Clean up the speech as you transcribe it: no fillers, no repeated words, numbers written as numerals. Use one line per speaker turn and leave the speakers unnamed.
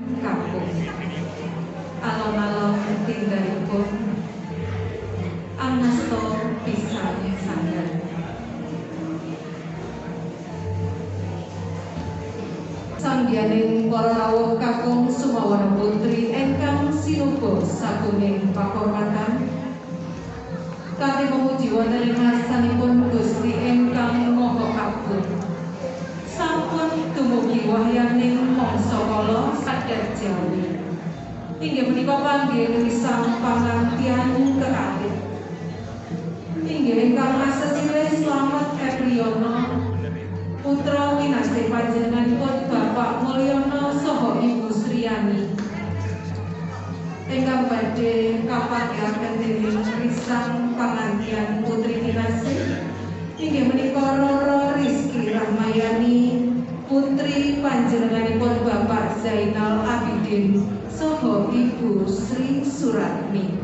Kakung. Alon-alon tindakipun angasta pisan sanggan. Sangdianing para rawuh kakung sumawana putri ingkang sinuba sagunging pakurmatan, kanthi memuji wonten ing ngarsanipun Gusti ingkang Maha Agung. Sampun dumugi wahyaning mangsa kala adat Jawi. Inggih menika panggih risang pangantian kekalih. Inggih ingkang asesilih Slamet Epriyono, putra winasih panjenenganipun Bapak Mulyono saha Ibu Sriyani, ingkang badhe kapanggihaken dening risang pangantian putri kinasih inggih menika Roro Rizky Rahmayani, putri panjenenganipun Bapak Zainal Abidin saha Ibu Sri Suratmi.